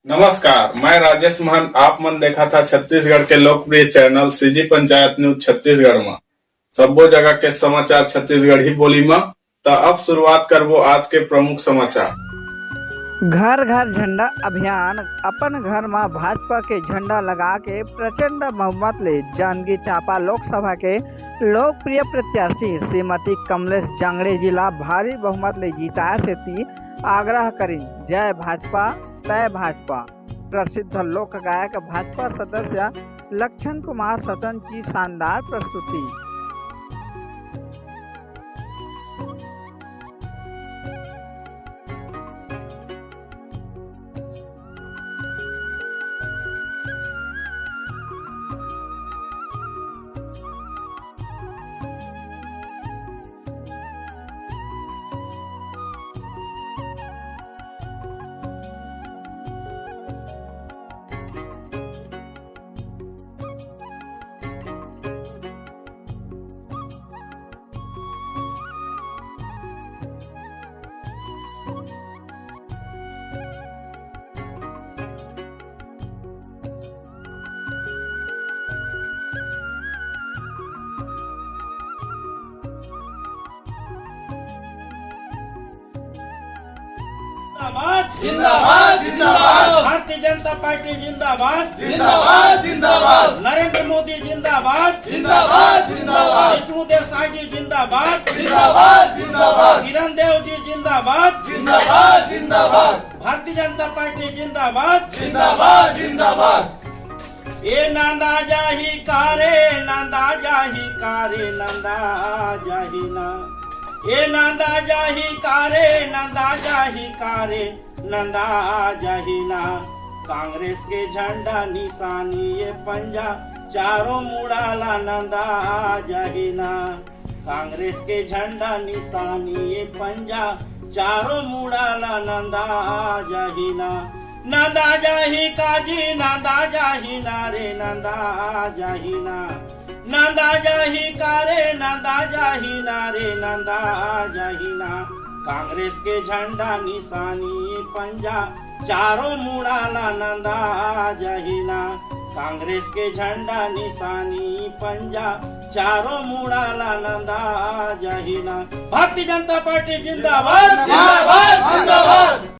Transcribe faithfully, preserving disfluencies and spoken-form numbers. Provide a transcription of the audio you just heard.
नमस्कार, मैं राजेश महंत। आप मन देखत हा छत्तीसगढ़ के लोकप्रिय channel CG panchayat news Chhattisgarh मा। सब्बो जगह के समाचार छत्तीसगढ़ी बोली मा। त अब शुरुआत करबो आज के प्रमुख समाचार। घर घर झंडा अभियान, अपन घर मा भाजपा के झंडा लगा के प्रचंड बहुमत ले जांजगीर चांपा लोकसभा के लोकप्रिय प्रत्याशी श्रीमती कमलेश जांगड़े जी ला भारी बहुमत ले जिताए सेती आग्रह करिन, जय भाजपा, तय भाजपा। प्रसिद्ध लोक गायक भाजपा सदस्य लक्षण कुमार सतन की शानदार प्रस्तुति। जिंदाबाद, जिंदाबाद, जिंदाबाद। भारतीय जनता पार्टी जिंदाबाद। जिंदाबाद, जिंदाबाद। नरेंद्र मोदी जिंदाबाद। जिंदाबाद, जिंदाबाद। विष्णु देव साय जी जिंदाबाद। जिंदाबाद, जिंदाबाद। किरण देव जी जिंदाबाद। जिंदाबाद, जिंदाबाद। भारतीय जनता पार्टी जिंदाबाद। जिंदाबाद, जिंदाबाद। ए नंदा जाही का रे, नंदा जाही का रे, नंदा जाही ना। ए नंदा जाही का रे, नंदा जाही का रे, नंदा जाही ना। कांग्रेस के झंडा निशानी ये पंजा, चारों मुड़ा ला नंदा जाही ना। कांग्रेस के झंडा निशानी ये पंजा, चारों मुड़ा ला नंदा जाही ना। नंदा जाही काजी, नंदा जाही ना रे, नंदा जाही ना। नंदा जाही का रे, नंदा जाही ना रे, नंदा जाही ना। कांग्रेस के झंडा निशानी पंजा, चारों मुड़ा ला नंदा जाही ना। कांग्रेस के झंडा निशानी पंजा, चारों मुड़ा ला नंदा जाही ना। भारतीय जनता पार्टी जिंदाबाद, जिंदाबाद, जिंदाबाद।